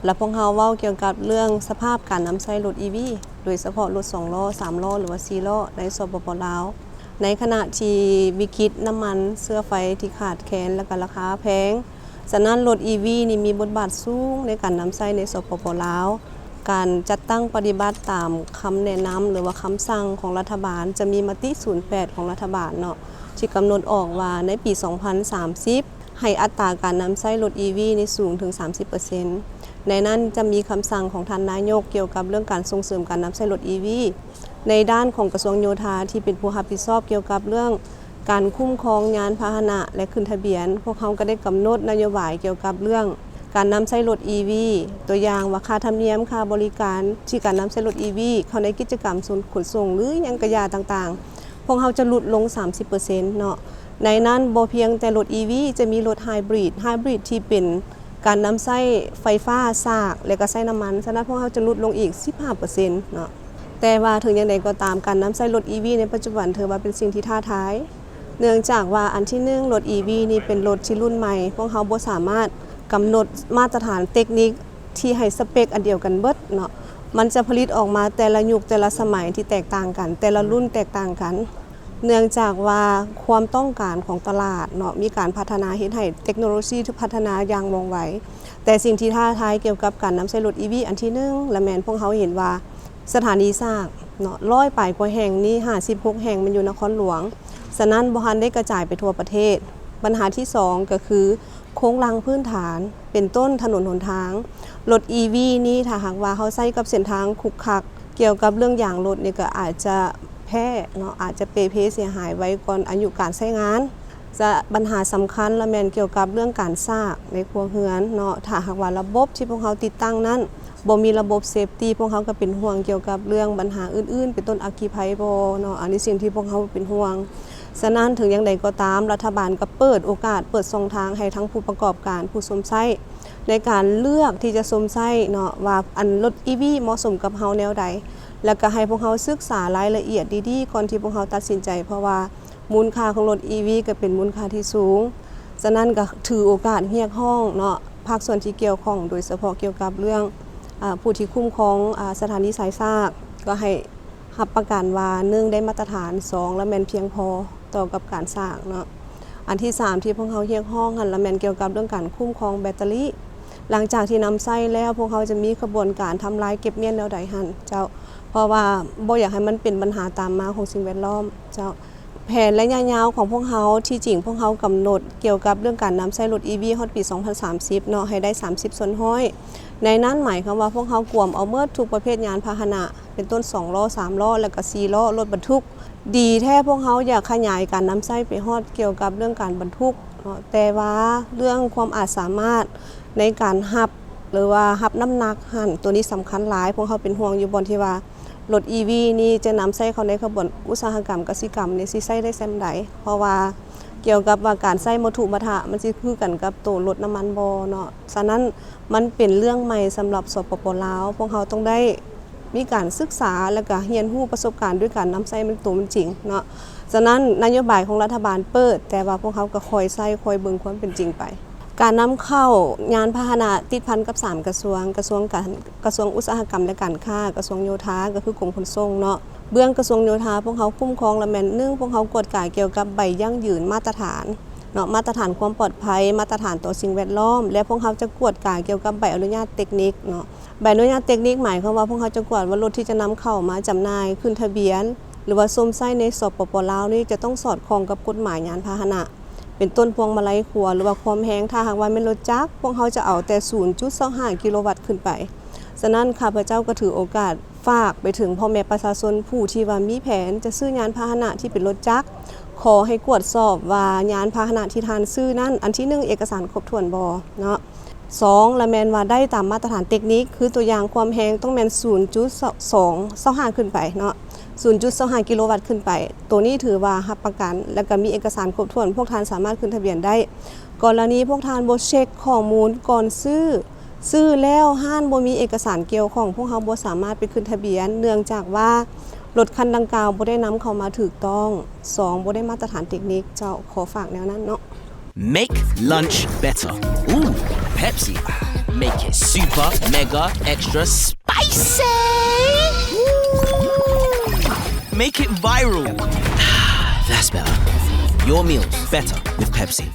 ແລະ ພວກເຮົາເວົ້າກ່ຽວກັບເລື່ອງສະພາບການນຳໃຊ້ລົດອີວີ ໂດຍສະເພາະລົດສອງລໍ້, ສາມລໍ້ ຫຼືວ່າສີ່ລໍ້ໃນ ສປປ ລາວ ໃນຂະນະທີ່ວິກິດນ້ຳມັນເຊື້ອໄຟທີ່ຂາດແຄນ ແລະ ກະລາຄາແພງ. ສະນັ້ນ ລົດອີວີນີ້ມີບົດບາດສູງໃນການນຳໃຊ້ໃນ ສປປ ລາວ. ການຈັດຕັ້ງປະຕິບັດຕາມຄຳແນະນຳ ຫຼືວ່າຄຳສັ່ງຂອງລັດຖະບານ ຈະມີມະຕິສູນແປດຂອງລັດຖະບານເນາະ ທີ່ກຳນົດອອກວ່າໃນປີສອງພັນສາມສິບ ໃຫ້ອັດຕາການນຳໃຊ້ລົດອີວີນີ້ສູງເຖິງສາມສິບເປີເຊັນ. ໃນນັ້ນຈະມີຄຳສັ່ງຂອງທ່ານນາຍົກກ່ຽວກັບເລື່ອງການສົ່ງເສີມການນຳໃຊ້ລົດອີວີ. ໃນດ້ານຂອງກະຊວງໂຍທາທີ່ເປັນຜູ້ຮັບຜິດຊອບກ່ຽວກັບເລື່ອງການຄຸ້ມຄອງຍານພາຫະນະ ແລະ ຂຶ້ນທະບຽນ, ພວກເຮົາກໍໄດ້ກຳນົດນະໂຍບາຍກ່ຽວກັບເລື່ອງການນຳໃຊ້ລົດອີວີ, ຕົວຢ່າງວ່າຄ່າທຳນຽມ, ຄ່າບໍລິການທີ່ການນຳໃຊ້ລົດອີວີເຂົ້າໃນກິດຈະກຳຂົນສົ່ງ ຫຼື ຫຍັງກະຢ່າຕ່າງໆ. ພວກເຮົາຈະຫຼຸດລົງສາມສິບເປີເຊັນເນາະ. ໃນນັ້ນບໍ່ພຽງແຕ່ລົດອີວີ ຈະມີລົດໄຮບຣິດ, ໄຮບຣິດທີ່ເປັນການນຳໃຊ້ໄຟຟ້າສາກ ແລະ ກໍໃຊ້ນ້ຳມັນ, ສະນັ້ນພວກເຮົາຈະຫຼຸດລົງອີກສິບຫ້າເປີເຊັນເນາະ. ແຕ່ວ່າເຖິງຢ່າງໃດກໍຕາມ, ການນຳໃຊ້ລົດອີວີໃນປັດຈຸບັນຖືວ່າເປັນສິ່ງທີ່ທ້າທາຍ, ເນື່ອງຈາກວ່າອັນທີໜຶ່ງ ລົດອີວີນີ້ເປັນລົດທີ່ລຸ້ນໃໝ່, ພວກເຮົາບໍ່ສາມາດກຳນົດມາດຕະຖານເຕັກນິກ ທີ່ໃຫ້ສະເປັກອັນດຽວກັນເບິດເນາະ. ມັນຈະຜະລິດອອກມາແຕ່ລະຍຸກແຕ່ລະສະໄໝທີ່ແຕກຕ່າງກັນ, ແຕ່ລະລຸ້ນແຕກຕ່າງກັນ, ເນື່ອງຈາກວ່າຄວາມຕ້ອງການຂອງຕະຫຼາດເນາະ ມີການພັດທະນາ ເຮັດໃຫ້ເຕັກໂນໂລຊີຖືກພັດທະນາຢ່າງວ່ອງໄວ. ແຕ່ສິ່ງທີ່ທ້າທາຍກ່ຽວກັບການນຳໃຊ້ລົດອີວີອັນທີໜຶ່ງ ລະແມ່ນພວກເຮົາເຫັນວ່າສະຖານີຊາກເນາະ ຮ້ອຍປາຍກວ່າແຫ່ງນີ້ ຫ້າສິບຫົກແຫ່ງແມ່ນຢູ່ນະຄອນຫຼວງ, ສະນັ້ນບໍ່ທັນໄດ້ກະຈາຍໄປທົ່ວປະເທດ. ບັນຫາທີສອງກໍຄື ໂຄງລ່າງພື້ນຖານ ເປັນຕົ້ນຖະໜົນຫົນທາງ. ລົດອີວີນີ້ ຖ້າຫາກວ່າເຮົາໃຊ້ກັບເສັ້ນທາງຂຸກຂັກ ກ່ຽວກັບເລື່ອງຢາງລົດນີ້ກໍອາດຈະແພ້ເນາະ, ອາດຈະເປ່ເພເສຍຫາຍໄວກ່ອນອາຍຸການໃຊ້ງານ. ຈະ ບັນຫາສຳຄັນລະແມ່ນກ່ຽວກັບເລື່ອງການຊາກໃນຄົວເຮືອນເນາະ. ຖ້າຫາກວ່າລະບົບທີ່ພວກເຮົາຕິດຕັ້ງນັ້ນ ບໍ່ມີລະບົບເຊຟຕີ ພວກເຮົາກໍເປັນຫ່ວງກ່ຽວກັບເລື່ອງບັນຫາອື່ນໆ ເປັນຕົ້ນອັກຄີໄພບໍ່ເນາະ, ອັນນີ້ສິ່ງທີ່ພວກເຮົາເປັນຫ່ວງ. ສະນັ້ນເຖິງຢ່າງໃດກໍຕາມ ລັດຖະບານກໍເປີດໂອກາດ ເປີດຊ່ອງທາງໃຫ້ທັງຜູ້ປະກອບການ ຜູ້ຊົມໃຊ້ ໃນການເລືອກທີ່ຈະຊົມໃຊ້ເນາະ ວ່າອັນລົດອີວີເໝາະສົມກັບເຮົາແນວໃດ, ແລ້ວກໍໃຫ້ພວກເຮົາສຶກສາລາຍລະອຽດດີໆ ກ່ອນທີ່ພວກເຮົາຕັດສິນໃຈ, ເພາະວ່າມູນຄ່າຂອງລົດອີວີກໍເປັນມູນຄ່າທີ່ສູງ. ສະນັ້ນກໍຖືໂອກາດຮຽກຮ້ອງເນາະ ພາກສ່ວນທີ່ກ່ຽວຂ້ອງ ໂດຍສະເພາະກ່ຽວກັບເລື່ອງ ອາ ຜູ້ທີ່ຄຸ້ມຄອງ ອາ ສະຖານີສາຍຊາກ ກໍໃຫ້ ຮັບປະກັນວ່າ ໜຶ່ງ ໄດ້ມາດຕະຖານ, ສອງ ລະແມ່ນພຽງພໍຕໍ່ກັບການສ້າງເນາະ. ອັນທີສາມ ທີ່ພວກເຮົາຮຽກຮ້ອງຫັ້ນ ລະແມ່ນກ່ຽວກັບເລື່ອງການຄຸ້ມຄອງແບັດເຕີຣີ. ຫຼັງຈາກທີ່ນຳໃຊ້ແລ້ວ ພວກເຮົາຈະມີຂະບວນການທຳລາຍເກັບມ້ຽນແນວໃດຫັ້ນເຈົ້າ, ເພາະວ່າບໍ່ຢາກໃຫ້ມັນເປັນບັນຫາຕາມມາຂອງສິ່ງແວດລ້ອມເຈົ້າ. ແຜນໄລຍະຍາວຂອງພວກເຮົາ ທີ່ຈິງພວກເຮົາກຳນົດກ່ຽວກັບເລື່ອງການນຳໃຊ້ລົດອີວີຮອດປີສອງພັນສາມສິບເນາະ ໃຫ້ໄດ້ສາມສິບສ່ວນຮ້ອຍ. ໃນນັ້ນໝາຍຄວາມວ່າພວກເຮົາກວມເອົາໝົດທຸກປະເພດຍານພາຫະນະ ເປັນຕົ້ນສອງລໍ້, ສາມລໍ້ ແລະກະສີ່ລໍ້, ລົດບັນທຸກ. ດີແທ້ພວກເຮົາຢາກຂະຫຍາຍການນຳໃຊ້ໄປຮອດກ່ຽວກັບເລື່ອງການບັນທຸກເນາະ, ແຕ່ວ່າເລື່ອງຄວາມອາດສາມາດໃນການຮັບ ຫຼືວ່າຮັບນ້ຳໜັກຫັ້ນ ໂຕນີ້ສຳຄັນຫຼາຍ. ພວກເຮົາເປັນຫ່ວງຢູ່ບ່ອນທີ່ວ່າລົດອີວີນີ້ຈະນຳໃຊ້ເຂົ້າໃນຂະບວນອຸດສາຫະກຳກະສິກຳນີ້ຊິໃຊ້ໄດ້ສ່ຳໃດ, ເພາະວ່າກ່ຽວກັບວ່າການໃຊ້ວັດຖຸບັດທະ ມັນຊິຄືກັນກັບໂຕລົດນ້ຳມັນບໍ່ເນາະ. ສະນັ້ນ ມັນເປັນເລື່ອງໃໝ່ສຳລັບ ສປປ ລາວ, ພວກເຮົາຕ້ອງໄດ້ມີການສຶກສາ ແລ້ວກະຮຽນຮູ້ປະສົບການດ້ວຍການນຳໃຊ້ມັນໂຕມັນຈິງເນາະ. ສະນັ້ນ ນະໂຍບາຍຂອງລັດຖະບານເປີດ, ແຕ່ວ່າພວກເຮົາກໍຄອຍໃຊ້ ຄອຍເບິ່ງຄວາມເປັນຈິງໄປ. ການນຳເຂົ້າຍານພາຫະນະຕິດພັນກັບສາມກະຊວງ, ກະຊວງການ ກະຊວງອຸດສາຫະກຳ ແລະ ການຄ້າ, ກະຊວງໂຍທາ ກໍຄືກົມຂົນສົ່ງເນາະ. ເບື້ອງກະຊວງໂຍທາ ພວກເຮົາຄຸ້ມຄອງ ລະແມ່ນ ໜຶ່ງ ພວກເຮົາກວດກາກ່ຽວກັບໃບຢັ້ງຢືນມາດຕະຖານເນາະ, ມາດຕະຖານຄວາມປອດໄພ, ມາດຕະຖານຕໍ່ສິ່ງແວດລ້ອມ ແລະ ພວກເຮົາຈະກວດກາກ່ຽວກັບໃບອະນຸຍາດເຕັກນິກເນາະ. ໃບອະນຸຍາດເຕັກນິກໝາຍຄວາມວ່າ ພວກເຮົາຈະກວດວ່າລົດທີ່ຈະນຳເຂົ້າມາຈຳໜ່າຍ, ຂຶ້ນທະບຽນ ຫຼືວ່າຊົມໃຊ້ໃນ ສປປ ລາວນີ້ ຈະຕ້ອງສອດຄ່ອງກັບກົດໝາຍຍານພາຫະນະ ເປັນຕົ້ນພວງມາໄລຂົວ ຫຼືວ່າຄວາມແຮງ. ຖ້າຫາກວ່າແມ່ນລົດຈັກ ພວກເຮົາຈະເອົາແຕ່ສູນຈຸດຊາວຫ້າກິໂລວັດຂຶ້ນໄປ. ສະນັ້ນ ຂ້າພະເຈົ້າກໍຖືໂອກາດ ຝາກໄປເຖິງພໍ່ແມ່ປະຊາຊົນຜູ້ທີ່ວ່າມີແຜນຈະຊື້ຍານພາຫະນະທີ່ເປັນລົດຈັກ, ຂໍໃຫ້ກວດສອບວ່າຍານພາຫະນະທີ່ທ່ານຊື້ນັ້ນ ອັນທີໜຶ່ງ ເອກະສານຄົບຖ້ວນບໍ່ເນາະ, ສອງ ລະແມ່ນວ່າໄດ້ຕາມມາດຕະຖານເຕັກນິກ, ຄືຕົວຢ່າງຄວາມແຮງຕ້ອງແມ່ນສູນຈຸດສອງ ຊາວຫ້າຂຶ້ນໄປເນາະ, ສູນຈຸດຊາວຫ້າກິໂລວັດຂຶ້ນໄປ. ໂຕນີ້ຖືວ່າຮັບປະກັນ ແລະກະມີເອກະສານຄົບຖ້ວນ, ພວກທ່ານສາມາດຂຶ້ນທະບຽນໄດ້. ກໍລະນີພວກທ່ານບໍ່ເຊັກຂໍ້ມູນກ່ອນຊື້, ຊື້ແລ້ວຮ້ານບໍ່ມີເອກະສານກ່ຽວຂ້ອງ, ພວກເຮົາບໍ່ສາມາດໄປຂຶ້ນທະບຽນ ເນື່ອງຈາກວ່າລົດຄັນດັ່ງກ່າວບໍ່ໄດ້ນຳເຂົ້າມາຖືກຕ້ອງ, ສອງ ບໍ່ໄດ້ມາດຕະຖານເຕັກນິກ. ເຈົ້າ ຂໍຝາກແນວນັ້ນເນາະ. Make lunch better. Ooh, Pepsi. Make it super, mega, extra spicy. Make it viral. That's better. Your meals better with Pepsi.